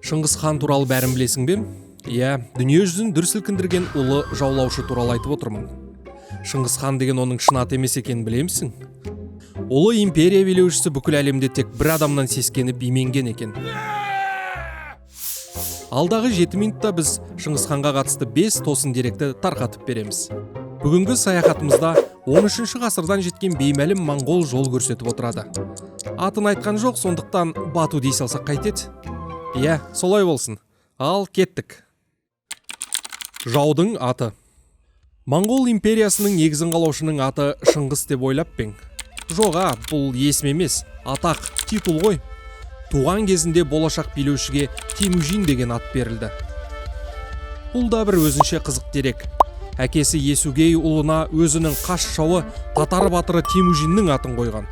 Шыңғыс хан туралы бәрін білесің бе? Иә, дүние жүзін дүр сілкіндірген ұлы жаулаушы туралы айтып отырмын. Шыңғыс хан деген оның шын аты емес екенін білемісің? Ұлы империя билеушісі бүкіл әлемде тек бір адамнан сескеніп именген екен. Алдағы 7 минутта біз Шыңғыс ханға қатысты 5 тосын деректі тарқатып береміз. Бүгінгі саяхатымызда 13 ғасырдан жеткен беймәлім моңғол жол көрсетіп отырады. Атын айтқан жоқ, сондықтан Бату дей салсақ қайтеді? Иә, солай болсын. Ал кеттік. Жаудың аты. Моңғол империясының негізін қалаушының аты Шыңғыс деп ойлап пең? Жоға, бұл есім емес, атақ, титул ғой. Туған кезінде болашақ билеушіге Темүжин деген ат берілді. Бұл да бір өзінше қызық дерек. Әкесі Есугей ұлына өзінің қас жауы татар батыры Темүжиннің атын қойған.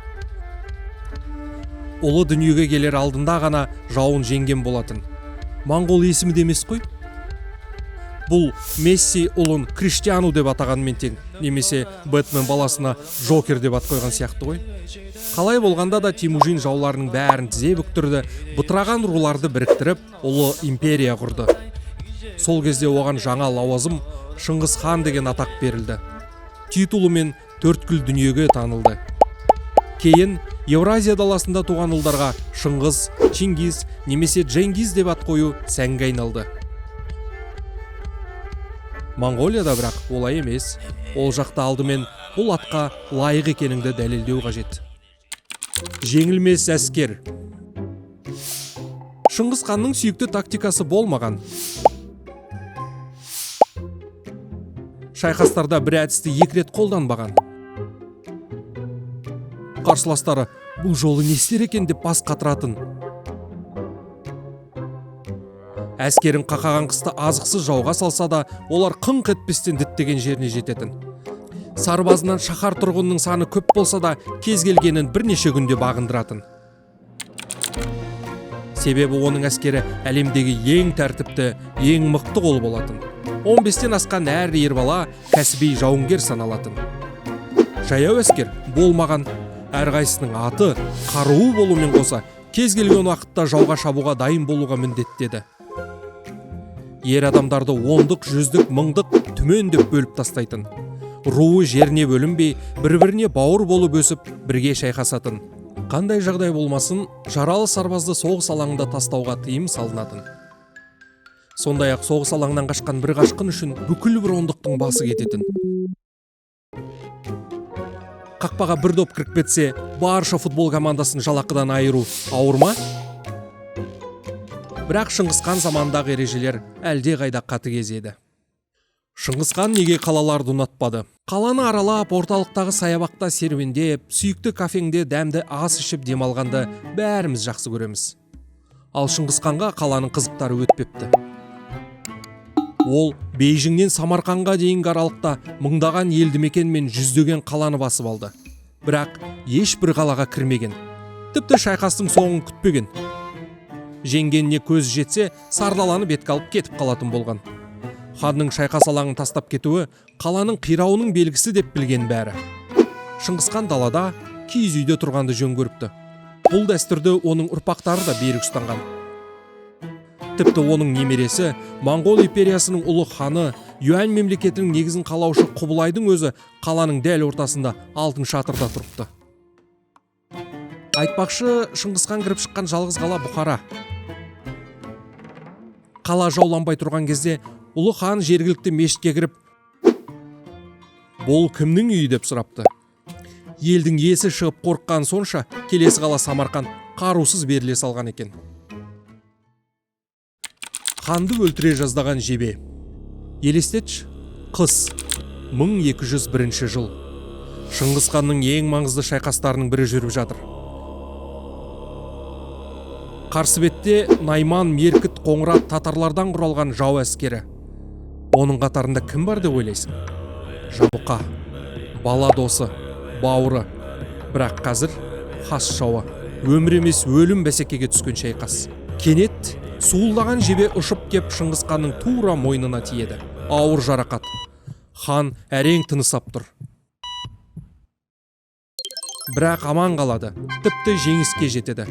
Ұлы дүниеге келер алдында ғана жауын жеңген болатын. Моңғол есімі де емес қой. Бұл Месси ұлын Криштиану деп атағанмен тең, немесе Бэтмен баласына Джокер деп ат қойған сияқты ғой. Қалай болғанда да Темүжин жауларының бәрін тізе бүктірді, бытыраған руларды біріктіріп, ұлы империя құрды. Сол кезде оған жаңа лауазым Шыңғыс хан деген атақ берілді. Титулымен төрткүл дүниеге танылды. Кейін Еуразия даласында туған ұлдарға Шыңғыс, Чингиз немесе Дженгиз деп ат қою сәнге айналды. Моңғолияда бірақ олай емес. Ол жақта алдымен бұл атқа лайық екеніңді дәлелдеу қажет. Жеңілмес әскер. Шыңғыс ханның сүйікті тактикасы болмаған. Шайқастарда бір әдісті екі рет қолданбаған. Қарсыластары бұл жолы не істер екен деп бас қатыратын. Әскерін қақаған қыста азықсыз жауға салса да, олар қыңқ етпестен діттеген жеріне жететін. Сарбазынан шаһар тұрғынының саны көп болса да, кез келгенін бірнеше күнде бағындыратын. Себебі оның әскері әлемдегі ең тәртіпті, ең мықты қол болатын. 15-тен асқан әр ер бала кәсіби жауынгер саналатын. Жаяу әскер болмаған, әрқайсысының аты, қаруы болумен қоса, кез келген уақытта жауға шабуға дайын болуға міндеттеді. Ер адамдарды ондық, жүздік, мыңдық, түмен деп бөліп тастайтын. Руы жеріне бөлінбей, бір-біріне бауыр болып өсіп, бірге шайқасатын. Қандай жағдай болмасын, жаралы сарбазды соғыс алаңында тастауға тыйым салынатын. Сондай-ақ соғыс алаңынан қашқан бір қашқын үшін бүкіл бір ондықтың басы кететін. Қақпаға бір доп кіріп кетсе, барша футбол командасын жалақыдан айыру ауыр ма? Бірақ Шыңғыс хан заманындағы ережелер әлде қайда қатыгез еді. Шыңғыс хан неге қалаларды ұнатпады? Қаланы аралап, орталықтағы саябақта серуендеп, сүйікті кафеңде дәмді ас ішіп демалғанды бәріміз жақсы көреміз. Ал Шыңғыс ханға қаланың қызықтары өтпепті. Ол Бейжіңнен Самарқанға дейінгі аралықта мыңдаған елді мекен мен жүздеген қаланы басып алды. Бірақ ешбір қалаға кірмеген. Тіпті шайқастың соңын күтпеген. Жеңгеніне көзі жетсе, сардаланы бетке алып кетіп қалатын болған. Ханның шайқас алаңын тастап кетуі қаланың қирауының белгісі деп білген бәрі. Шыңғыс хан далада, киіз үйде тұрғанды жөн көріпті. Бұл дәстүрді оның ұрпақтары да берік ұстанған. Тіпті оның немересі, Моңғол империясының ұлы ханы, Юань мемлекетінің негізін қалаушы Құбылайдың өзі қаланың дәл ортасында алтын шатырда тұрыпты. Айтпақшы, Шыңғыс хан кіріп шыққан жалғыз қала Бұхара. Қала жауланбай тұрған кезде ұлы хан жергілікті мешітке кіріп, «Бұл кімнің үйі?» деп сұрапты. Елдің есі шығып қорыққан сонша, келесі қала Самарқан қарусыз беріле салған екен. Ханды өлтіре жаздаған жебе. Елестетші, қыс 1201 жыл. Шыңғыс ханның ең маңызды шайқастарының бірі жүріп жатыр. Қарсы бетте Найман, Меркіт, Қоңырат татарлардан құралған жау әскері. Оның қатарында кім бар деп ойлайсың? Жабұқа, бала досы, бауыры. Бірақ қазір хас жауы. Өмір емес өлім бәсекеге түскен шайқас. Кенет суылдаған жебе ұшып кеп Шыңғыс ханның тура мойнына тиеді. Ауыр жарақат. Хан әрең тыныс ап тұр. Бірақ аман қалады, тіпті жеңіске жетеді.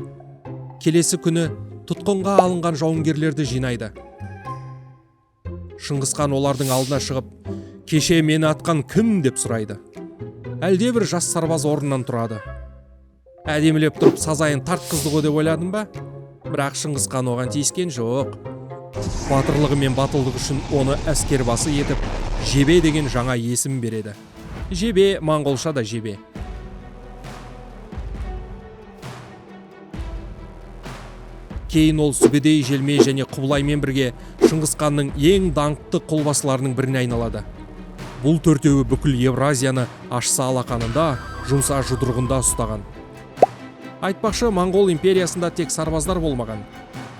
Келесі күні Тұтқынға алынған жауынгерлерді жинайды. Шыңғыс хан олардың алдына шығып, «Кеше мені атқан кім?» деп сұрайды. Әлде бір жас сарбаз орнынан тұрады. Әдемілеп тұрып сазайын тартқызды ғой деп ойладың ба? Бірақ Шыңғыс хан оған тиіскен жоқ. Батырлығы мен батылдығы үшін оны әскербасы етіп, Жебе деген жаңа есім береді. Жебе моңғолша да жебе. Кейін ол Сүбедей, Желме және Құбылаймен бірге Шыңғыс ханның ең даңқты қолбасыларының біріне айналады. Бұл төртеуі бүкіл Евразияны ашса алақанында, жұмса жұдырығында ұстаған. Айтпақшы, Моңғол империясында тек сарбаздар болмаған.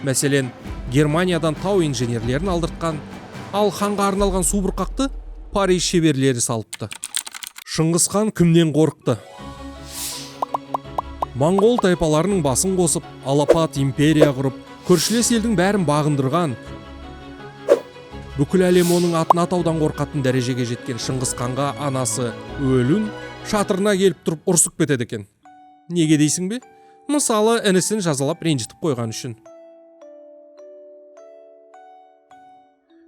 Мәселен, Германиядан тау инженерлерін алдыртқан, ал ханға арналған субұрқақты Париж шеберлері салыпты. Шыңғыс хан кімнен қорықты? Моңғол тайпаларының басын қосып, алапат империя құрып, көршілес елдің бәрін бағындырған, бүкіл әлем оның атын атаудан қорқатын дәрежеге жеткен Шыңғыс ханға анасы Өлін шатырына келіп тұрып ұрсып кетеді екен. Неге дейсің бе? Мысалы, інісін жазалап ренжітіп қойған үшін.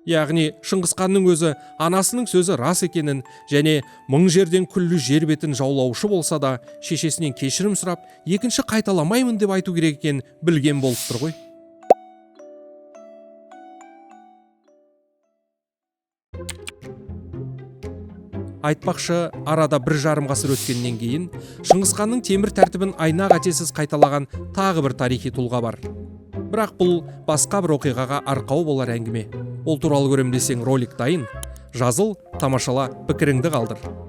Яғни Шыңғыс ханның өзі анасының сөзі рас екенін және мың жерден күллі жер бетін жаулаушы болса да шешесінен кешірім сұрап, екінші қайталамаймын деп айту керек екенін білген болып тұр ғой. Айтпақшы, арада 1,5 ғасыр өткеннен кейін Шыңғыс ханның темір тәртібін айна қатесіз қайталаған тағы бір тарихи тұлға бар. Бірақ бұл басқа бір оқиғаға арқау болар әңгіме. Ол туралы көрем десең, ролик дайын. Жазыл, тамашала, пікіріңді қалдыр.